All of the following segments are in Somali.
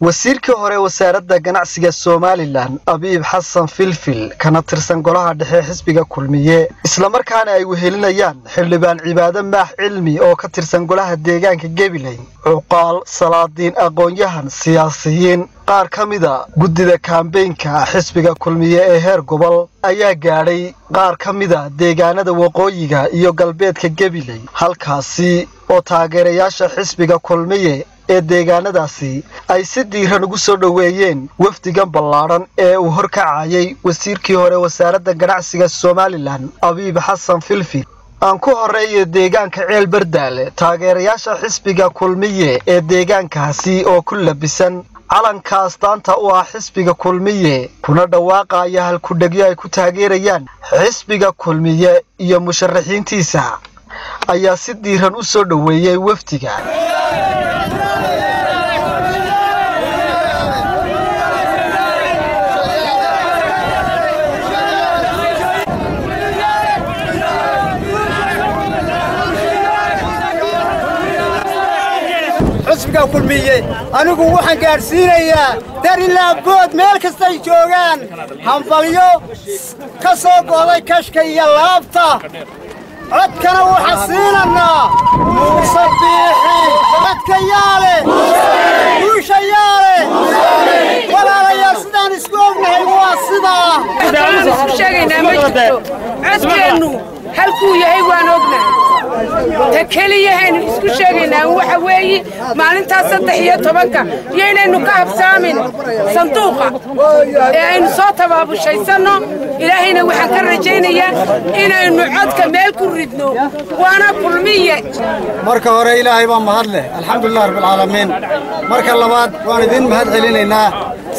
Wasiirkii hore wasaaradda ganacsiga Somalilan Abiib Xasan Filfil, kana tirsan golaha dhexe xisbiga Kulmiye, islamarkaana ay wehelinayaan xildhibaan Cibaado Maax Cilmi oo ka tirsan golaha deegaanka Gabiley, cuqaal, salaadiin, aqoon-yahan, siyaasiyiin, qaar ka mida guddida kaambeynka xisbiga Kulmiye ee heer gobol ayaa gaadhay qaar ka mida deegaanada waqooyiga iyo galbeedka Gabiley, halkaasi oo taageerayaasha xisbiga Kulmiye ee deegaanadaasi ay si diiran ugu soo dhoweeyeen wafdigan ballaadhan ee uu horkacayay wasiirkii hore wasaaradda ganacsiga Somalilan Abiib Xasan Filfil. Aan ku horeeya deegaanka Ceel Bardaale, taageerayaasha xisbiga Kulmiye ee deegaankaasi oo ku labisan calanka astaanta u ah xisbiga Kulmiye kuna dhawaaqaya halkudhegyo ay ku taageerayaan xisbiga Kulmiye iyo musharaxiintiisa ayaa si diiran u soo dhoweeyey wafdiga. Xisbiga Kulmiye anigu waxaan gaadhsiinayaa darilaa bood meel kastay joogaan hambalyo ka soo go'day kashka iyo laabta. Codkana waxaan siinannaa Muuse Biixi. Codka yaale, guusha yaale. Walaalayaal, sidaan isku ognahay waa sidaa. Isku sheegaynaa ma jirto, codkeennu halkuu yahay waan ognahay. Ta keliyahaynu isku sheegaynaa waxa weeye maalintaas 13-ka iyo inaynu ka habsaamin sanduuqa ee aynu soo tabaabushaysanno. Ilaahayna waxaan ka rajaynayaa inaynu codka meel ku ridno, waana Kulmiye. Marka hore Ilaahay baa mahad leh, alxamdulilah rabbilcaalamiin. Marka labaad waan idiin mahad celinaynaa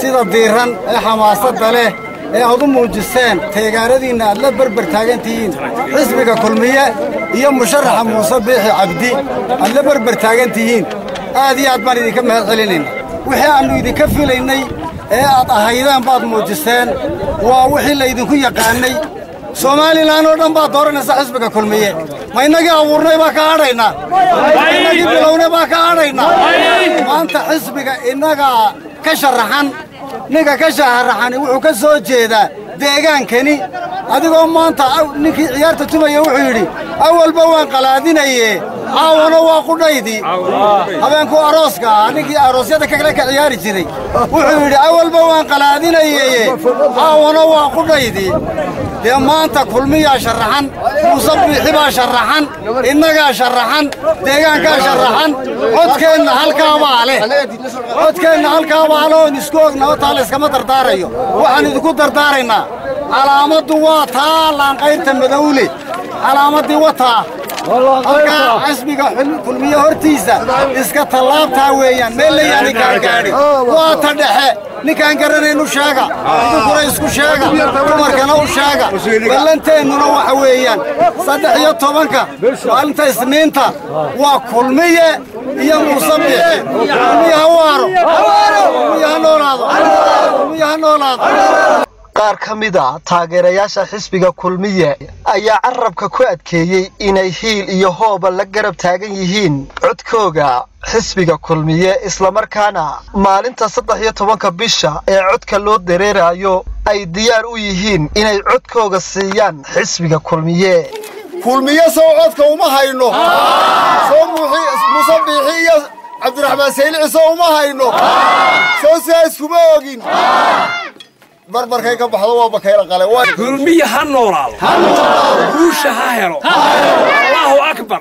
sida diiran ee xamaasadda leh ee aad u muujiseen teegaaradiinna aad la berber taagan tihiin xisbiga Kulmiye iyo musharaxa Muuse Biixi Cabdi aad la berber taagan tihiin. Aad iyo aad baan idinka mahad celinaynaa. Wixii aannu idinka filaynay ee aad ahaydeen baad muujiseen, waa wixii laydinku yaqaannay. Somalilan oo dhan baad dooranaysa xisbiga Kulmiye. Ma innagii abuurnay baa ka hadhaynaa? Ma innagii bilownay baa ka hadhaynaa? Maanta xisbiga innagaa ka sharaxan. Ninka ka sharaxani wuxuu ka soo jeedaa deegaankani. Adigoo maanta ninkii ciyaarta tumaya wuxuu yidhi awalba waan qalaadinaye, caawana waa qudhaydii. Habeenkuu arooska ah ninkii aroosyada kale ka ciyaari jiray wuxuu yidhi awalba waan qalaadinaye, caawana waa qudhaydii. Dee maanta Kulmiyaa sharaxan, Muuse Biixi baa sharaxan, innagaa sharaxan, deegaankaa sharaxan. Codkeenna halkaabaa leh, codkeenna halkaabaa leh oon isku ogna. Taa la iskama dardaarayo. Waxaan idinku dardaaraynaa calaamaddu waa taa laanqayrta madowle, calaamaddii wataa halkaa xisbiga Kulmiye hortiisa iska tallaabtaa weeyaan. Meel layaani kaa gaadhin waa ta dhexe. Ninkaan garanaynu sheega, idinkuna isku sheega, dumarkana u sheega. Ballanteennuna waxa weeyaan 13-ka maalinta Isniinta waa Kulmiye iyo Muuse Biixi. Kulmiye ha waaro, Kulmiye ha noolaado, Kulmiye ha noolaado. Qaar ka mida taageerayaasha xisbiga Kulmiye ayaa carabka ku adkeeyey inay hiil iyo hooba la garab taagan yihiin codkooga xisbiga Kulmiye, islamarkaana maalinta 13-ka bisha ee codka loo dareerayo ay diyaar u yihiin inay codkooga siiyaan xisbiga Kulmiye. Kulmiye sow codka uma hayno? Soo Muuse Biixi iyo Cabdiraxmaan Saylici sow uma hayno? Soo sidaa iskuma ogin? Barbarkay ka baxdo waa bakayla qale. Kulmiye ha noolaado, guusha ha helo, Allahu akbar,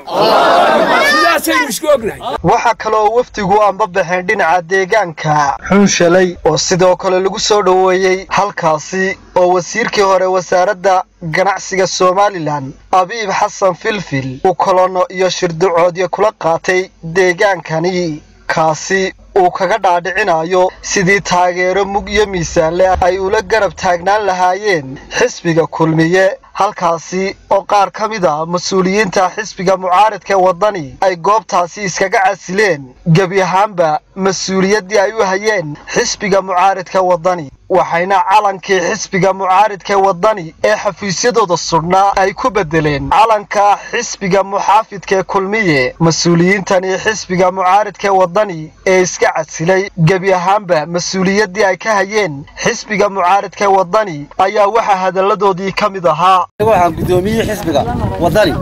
sidaasaynu isku ognahay. Waxaa kaloo wafdigu anba baxeen dhinaca deegaanka Xunshalay oo sidoo kale lagu soo dhoweeyey halkaasi oo wasiirkii hore wasaaradda ganacsiga Somalilan Abiib Xasan Filfil uu kolono iyo shirducoodyo kula qaatay deegaankani, kaasi uu kaga dhaadhicinayo sidii taageero mug iyo miisaanle ay ula garab taagnaan lahaayeen xisbiga Kulmiye, halkaasi oo qaar ka mid a mas-uuliyiinta xisbiga mucaaridka Waddani ay goobtaasi iskaga casileen gebi ahaanba mas-uuliyaddii ay u hayeen xisbiga mucaaridka Waddani. Waxayna calankii xisbiga mucaaridka Waddani ee xafiisyadooda sudhnaa ay ku bedeleen calanka xisbiga muxaafidka Kulmiye. Mas-uuliyiintani xisbiga mucaaridka Waddani ee iska casilay gebi ahaanba mas-uuliyaddii ay ka hayeen xisbiga mucaaridka Waddani ayaa waxaa hadalladoodii ka mid ahaa: Waxaan guddoomiyey xisbiga Waddani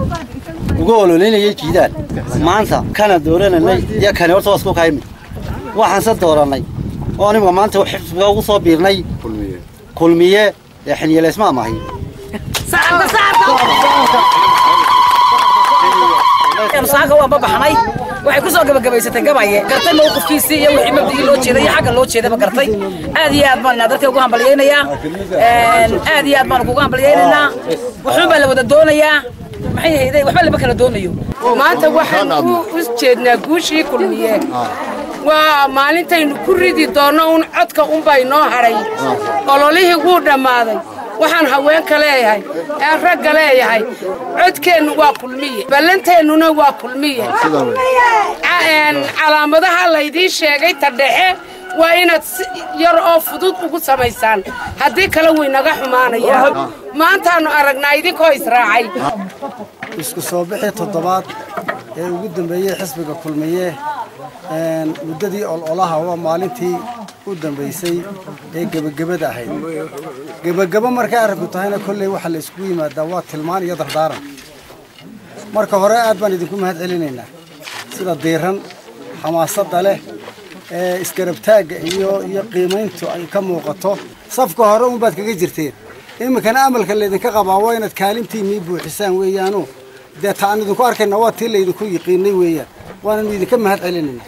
uga ololeynayay jiidaal, maanta kana doorananay iyo kani horta waa isku kaymi. Waxaan se doorannay oo aniga maanta xisbiga ugu soo biirnay Kulmiye ee xiniyeeleysmaa mahay. Saaka waan babaxnay, waxay ku soo gabagabaysatay gabaye gartay mowqifkiisii iyo wixii mabdigii loo jeeday iyo xagga loo jeedaba gartay. Aad iyo aad baan dadka ugu hambalyaynayaa, aad iyo aad baan kugu hambalyaynaynaa. Wuxuun baa la wada doonayaa, maxay ahayday, waxba lama kala doonayo. Maanta waxaan u jeednaa guushii Kulmiye, waa maalintaynu ku ridi doonno un codka unbay noo hadhay, ololihii wuu dhammaaday. Waxaan haweenka leeyahay ee ragga leeyahay, codkeennu waa Kulmiye, ballanteennuna waa Kulmiye. Calaamadaha laydiin sheegay ta dhexe waa inaad si yar oo fudud ugu samaysaan, haddii kale waynaga xumaanayaan. Maantaannu aragnaa idinkoo israacay. Isku soo bixii toddobaad ee ugu dambeeyey xisbiga Kulmiye muddadii ololaha waa maalintii u dambaysay ee gebagabada ahayd. Gebagabo markay arrinku tahayna kolley waxaa la iskugu yimaadaa waa tilmaan iyo dardaaran. Marka hore aad baan idinku mahad celinaynaa sida diiran xamaasadda leh ee isgarabtaagga iyo qiimayntu ay ka muuqato. Safka hore unbaad kaga jirteen, iminkana amalka laydinka qabaa waa inaad kaalintiinnii buuxisaan weeyaano. Dee ta aan idinku arkayna waa tii laydinku yiqiinay weeyaan, waananu idinka mahad celinaynaa.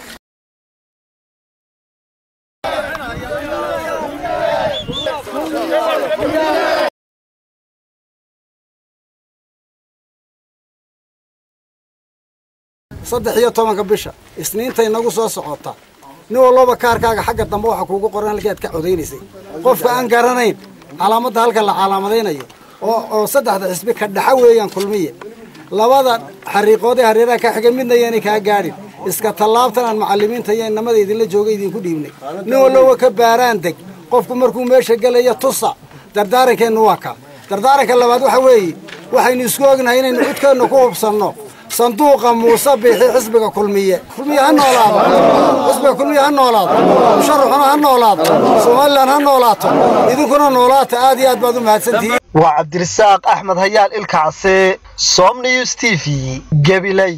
13-ka bisha Isniinta inagu soo socota, nin walbaba kaarkaaga xagga dambe waxaa kuugu qoran halkii aad ka codaynaysay. Qofka aan garanayn calaamadda halka la calaamadaynayo oo saddexda xisbi ka dhaxa weeyaan Kulmiye, labada xariiqood ee hareeraha kaa xigay midna yaanay kaa gaadhin. Iska tallaabtan aan macallimiinta iyo inamada idinla jooga idinku dhiibnay, nin wallowa ka baaraan deg. Qofku markuu meesha gelaya tusa. Dardaarankeennu waa kaa. Dardaaranka labaad waxa weeye, waxaynu isku ognahay inaynu codkeennu ku hubsanno sanduuqa Muuse Biixi, xisbiga Kulmiye. Kulmiye ha noolaado, xisbiga Kulmiye ha noolaado, musharaxuna ha noolaado, Somalilan ha noolaato, idinkuna noolaata. Aad iyo aad baad u mahadsantihiin. Waa Cabdirasaaq Axmed Hayaal, Ilka Case, Som News TV, Gabiley.